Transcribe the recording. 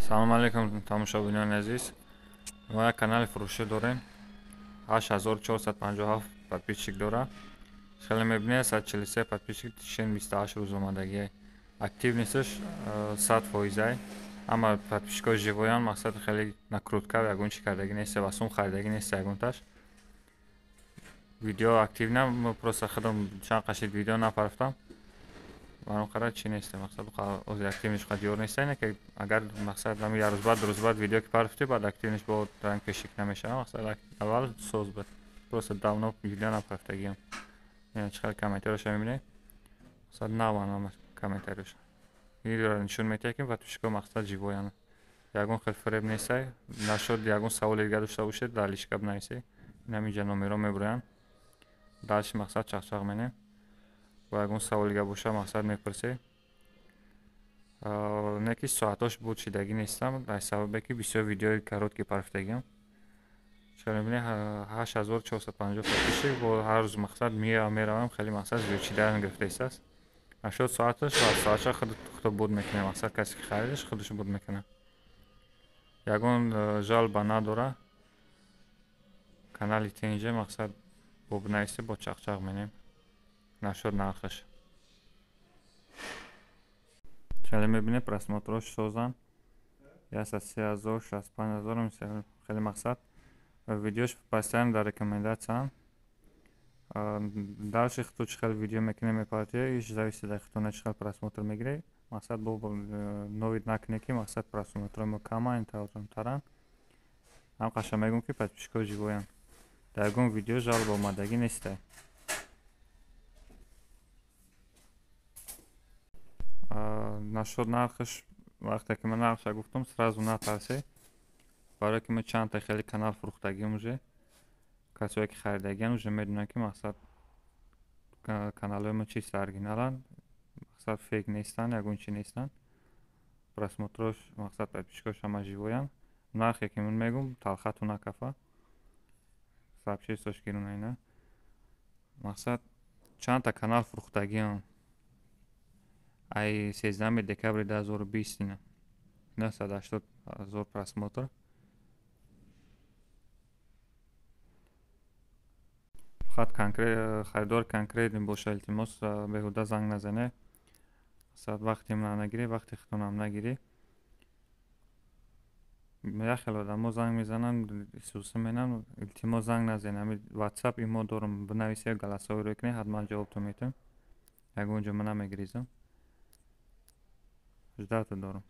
Салом алейкум, тамошобинони азиз. Мо як канали фурӯшӣ дорем. 8457 подписчик дора. Хеле мебинед, 143 подписчик тишин 28 рӯз омадагӣ. Активностьш 100%. Ама подписчикҳои живоян, мақсад хеле накрутка ягон чи кардагӣ нест, ва сум харидагӣ нест ягонташ. Видео активна, мо просто худам чанд қашид видео напарафтам. Баром қара чи нест, мақсад ози активниш қад ёр нест, ине ки агар мақсад ҳами як рӯз баъд, ду рӯз баъд видео ки парафтӣ, баъд активниш бо ранг пешик намешава, мақсад аввал соз буд. Просто давно видео напарафтагиам. Яъне чӣ хел комментариёша мебинед? Мақсад наван ҳама комментариёша. Видеоро нишон медиҳад, ки подписчикҳо мақсад живоянд. Ягон хел фиреб нестай. Нашуд ягон саволи дига дошта бошед, дар личка бинависед. Ин ҳаминҷа номерҳо мебуроянд. Дальше мақсад чақчақ менем. Бо ягон саволи дига боша, мақсад мепурсед. Не ки соатҳош буд шидагӣ нестам, аз сабабе ки бисёр видеои короткий парафтагиам. Чӣ мебинед, 8450 подписчик, бо ҳар рӯз мақсад меравам, хеле мақсад зиёд шидан гирифтааст. Нашуд соаташ ва соатша худо буд мекунем, мақсад касе ки харидаш худаш буд мекунад. Ягон жалоба надора. Канали тинҷа мақсад бо бинависед, бо чақчақ менем. Нашуд нархаш. Хеле мебинед, просмотрош созанд. 103 000, 65 000, хеле мақсад. Видеош постоянно дар рекомендатсияанд. Дальше худто чӣ хел видео мекунед, мепартоед, иш зависит аз худтона чӣ хел просмотр мегиред. Мақсад бо новид накунед, ки мақсад просмотрҳои мо каманд, таранд. Ҳам қаша мегӯм, ки подписчикҳо живоянд. Дар ягон видео жалоба омадагӣ нестай. Нашуд нархаш, вақте ки ман нархша гуфтам, сразу натарсед. Барое ки мо чандта хеле канал фурӯхтагиам уже. Касое ки харидагиан уже медонанд, ки мақсад каналҳои мо чисто оригиналанд, мақсад фейк нестанд, ягон чи нестанд. Просмотрош, мақсад подписчикош ҳама живоянд. Нархе ки ман мегӯм, талхату накафа. Сообществош гирун ина. Мақсад чандта канал фурӯхтагиам. Ай 13 декабри 2020 ина. 980 000 просмотр. Фақат харидор конкретный боша, илтимос, беҳуда занг назанед. Мақсад вақти мана нагирӣ, вақти худтонам нагирӣ. Як хел одамо занг мезананд, сусу менанд, илтимос, занг назанед. Ҳами WhatsApp, имо дорам, бинависед, голосовой рӯй кунед, ҳатман ҷавобтон метиҳам. Ягон ҷо ман намегиризам. Ждать дорам.